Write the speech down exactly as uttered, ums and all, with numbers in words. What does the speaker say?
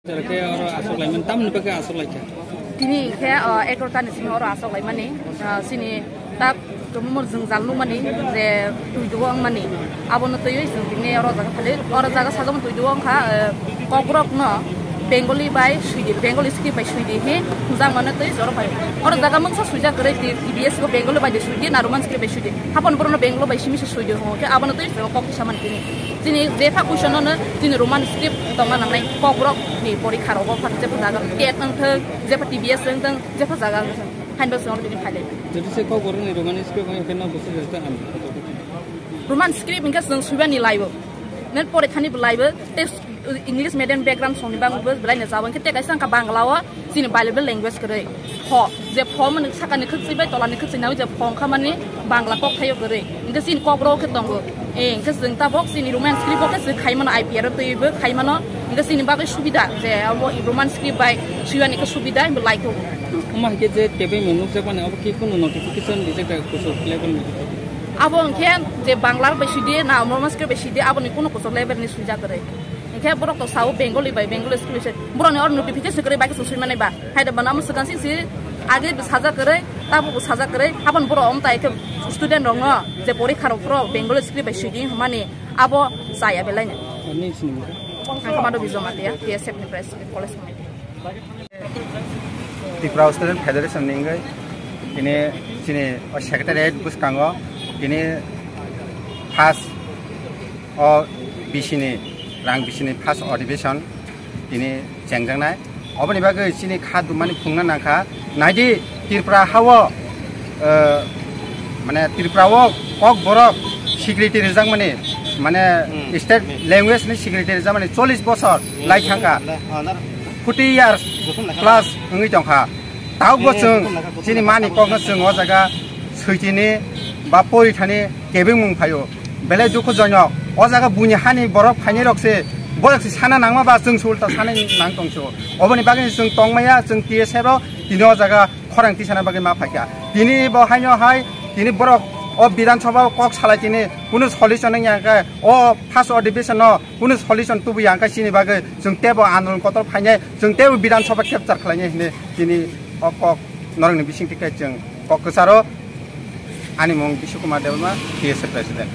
Khe oro aswk laimani, tamni bagwi aswk laikha? Tini khe, ah, egaroh ta ni simi oro aswk laimani, ah, chini tak tumumor jwngjal nukmani je twi duo wngmani, abono twiwi chwng tini oro jaga phali, oro jaga sajokmani twi duo wngkha, eh, Kokborok no Bengali bai swidi, Bengali script bai swidi hi hwnjakmani twi oro phai. Oro jaga mungsa swijak kwrwi T B S bo Bengali bai de swidi na Roman script bai swidi. Hapan borokno Bengali bai simi se swidi hwngo khe abono twi chwng kok kisa mani tini. Chini je tha question no chini Roman script tongna nangnai Kokborok ni porikha rogo phan je jaga TET wngthok, je T B S wngthok, je jaga wngthok. Haino se oro tini phai lai. Jadi se Kokborok ni Roman script wngkhe no busi rwkha ang. Roman script hwnkhe chwng swibani laibo. Nen pore thani bo laibo. Tei English medium background songni bangbo belai no jabo. Hwnkhe tei kaisa wngkha Bangla o chini bilingual language kwrwi. Pho, je pho mani sakani khwchwi bai tolani khwchwi nangwi je pho wngkha mani Bangla kokthaio kwrwi. Hwnkhe chini Kokborok khe tongo. Eh, hwnkhe chwng tabok chini Roman script bo khe chwng khai mano I P R o twibo khai mano. Hwnkhe chini bagwi subida je abo Roman script bai swibani khe subida hwnbo laithogo. Omo hai khe je tebwi mung nukjakmani abo khe kunu notification rijak da kuchuk level ni? Abo hwnkhe je Bangla bai swidi na Roman script bai swidi aboni kunu kuchuk level ni swijak kwrwi. Hwnkhe borok to sao Bengali bai Bengali script se borokni oro notification kwrwi bai khe chwng swimani ba. Haida bana amo swkang sing si age sajak kwrwi tabuk sajak kwrwi aboni borok omtai khe student rokno je porikha rok phuru Bengali script bai swidi hwnmani abo chaya belai no. Ani sini mo. Ang khe Madhav Bijoy Matia, T S F ni president, college committee. Tripura Student Federation ni wngwi tini chini o secretariat bwskango tini first o B C ni rang B C ni first adhibeson tini chengjaknai. Oboni bagwi chini kha dumani phungna nangkha. Naidi Tripura hao, eh, mane Tripura o Kokborok security rijakmani, mane Hmm. state Hmm. language ni security rijakmani chollish bosor Hmm. lai thangkha. Forty years plus wngwi tongkha. Tabukbo chwng chini mani kokno chwng o jaga switini ba porithani kebengmung phaio. Belai dukhujonok. O jaga buini hani borok phainai rok se, borok se sana nangma ba chwng se ulta sana nang tong se. Oboni bagwi chwng tongmaya, chwng T S F rok tini o jaga khorang tisana bagwi ma phaikha. Tini bo haino hai, tini borok o Bidhan Sabha o kok salai tini kunu solution wngya khe, o first adhibeson no kunu solution tubuya khe chini bagwi chwng tebo andolon kotor phainai, chwng tebo Bidhan Sabha capture khlainai hinwi tini o kok norokni bisingtwi khe chwng kok kwcharo. Ani mung Bishu Kumar Debbarma, T S F president.